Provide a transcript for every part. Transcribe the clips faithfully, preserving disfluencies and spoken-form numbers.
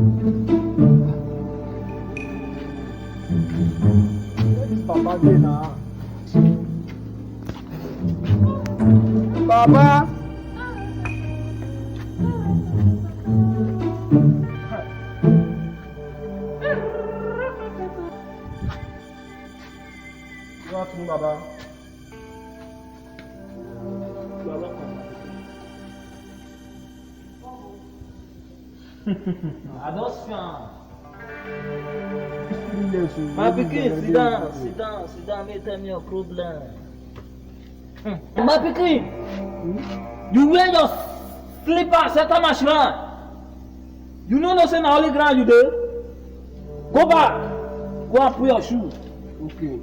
Where this papa dey na? Papa. Good afternoon, Baba. You are welcome, my pikin. I don see am. My pikin, sit down, sit down, sit down, make you tell me your problem. Hmm. My pikin, you wear your slippers enter my shrine. You no know say na holy ground you dey? Go back, go and put your shoe. Okay.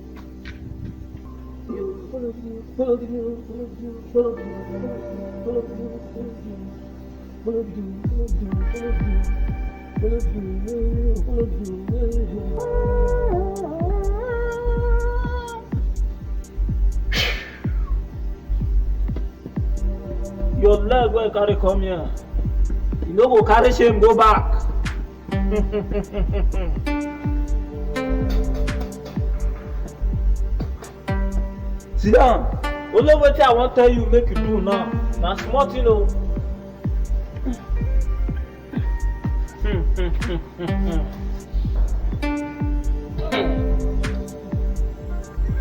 Your leg wey you carry come here, you no go carry shame go back. Sit down. Only wetin I wan tell you make you do now. Na small thing o.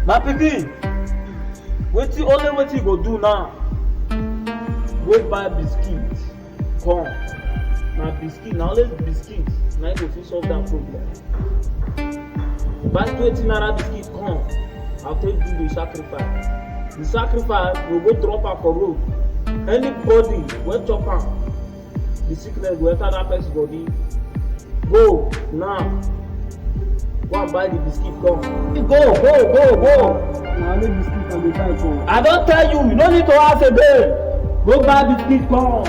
My pikin, wetin, only wetin you go do now, go buy biscuit come. Na biscuit, na only biscuit na im go fit solve that problem. Buy twenty naira biscuit come, I take do the sacrifice. The sacrifice, you go drop am for road. Anybody wey chop am, the sickness go enter that person body. Go now. Go and buy the biscuit come. Go, go, go, go. Na only biscuit I dey buy come. I don tell you, you no need to ask again. Go buy biscuit come.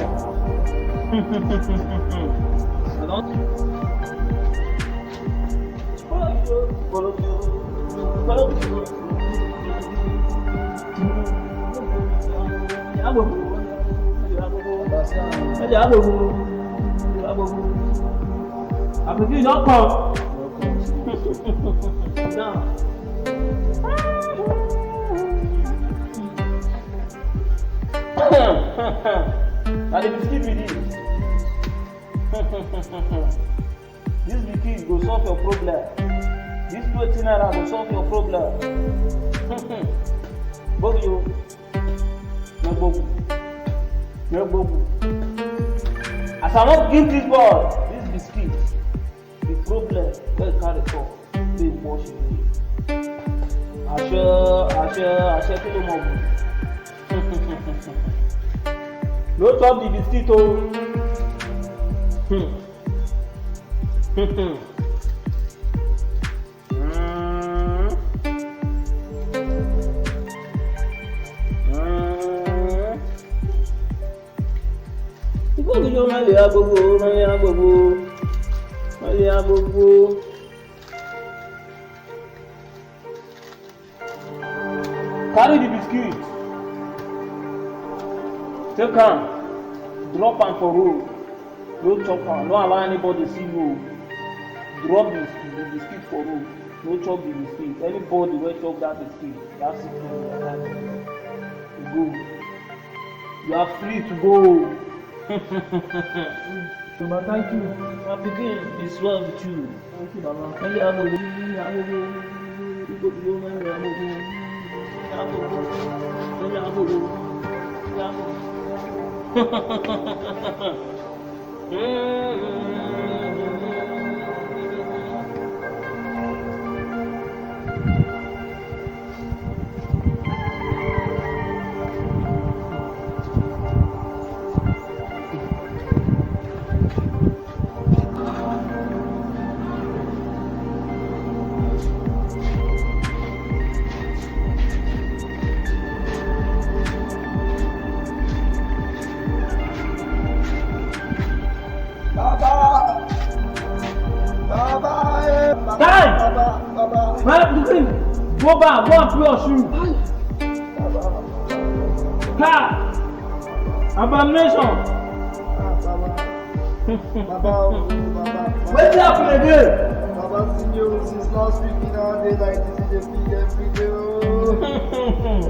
I don. Abeg, you don come. Now. Na the biscuit be this. This pikin go solve your problem. This twenty naira go solve your problem. Bobi o, no gbogbo, no gbogbo. As I wan give this boy this biscuit, the problem wey e carry come dey wash away. Àṣẹ, àṣẹ, àṣẹ kí ló mọ̀ gùn? No chop the biscuit o. Hmm. Hmm. Hmm. Igbo obodo mali agbogbo, mali agbogbo, mali agbogbo. Carry the biscuit. Take am. Drop am for road. No chop am. No allow anybody see you. Drop the, the biscuit for road. No chop the biscuit. Anybody wey chop that biscuit, that sickness go attack you. You go. You are free to go. Baba, thank you. My pikin, it's well with you. Thank you, Baba. Many agogo, many agogo. You go to go, many agogo. Many agogo. Many agogo. Many agogo. Baba! Baba! Eh, Baba! Kai! Baba! Baba! My pikin, go back, go and put your shoe. Baba! Kai! Abomination! Ah, Baba! Baba! Oh, Baba! Stop again. Baba, see me, oh, since last week, you know, they like this, they pick every day, oh.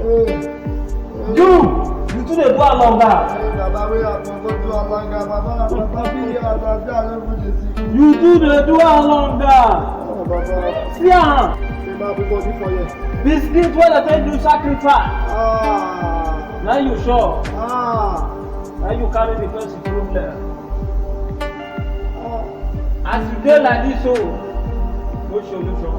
Hey. You, you too dey do am longer. Hey, Baba, wey I for go do am longer, Baba, Baba, be here, Baba, I no go dey see you. You too dey do am longer. Oh, Baba. See am. Say, na everybody for here. Biscuit wey dem take do sacrifice. Ah. Na you sure? Ah. Na you carry the person problem. Ah. As you dey like this, so no solution.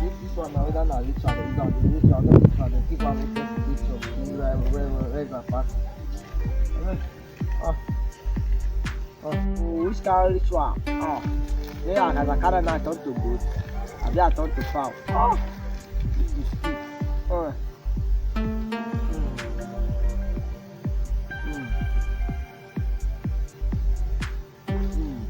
This, this one na whether na ritual dem do am, the ritual, no ritual, dem keep am with picture. Where, where, where, where is my party? Ah. Ah. Oh, which kind of ritual? Ah. Yeah, as I carry now, I turn to goat. Abi I turn to fowl. Ah. This is sweet. Ah. Mm. Mm.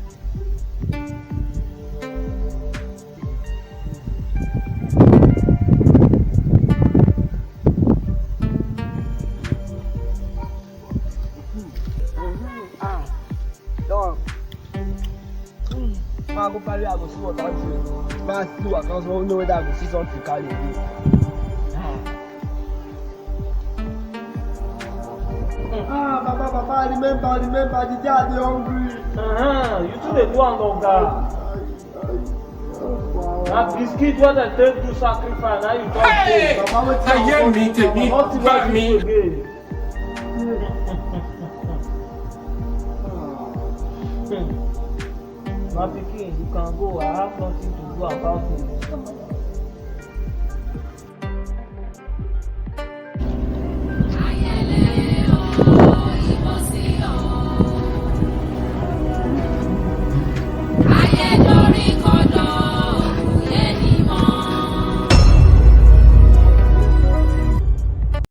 Ah, dog. Ma go carry, I go see what I do. Ma see what I know whether I go see something carry again. Ah, Baba, Baba, remember, remember the day I dey hungry. Uh-huh. You too dey do am, oga. Na biscuit wey dem take do sacrifice, na you talk say. Baba, wetin I wan do? Ayé mi, tèmi, bá mi. Nothing wey you do again. My pikin, you can go. I have nothing to do about it.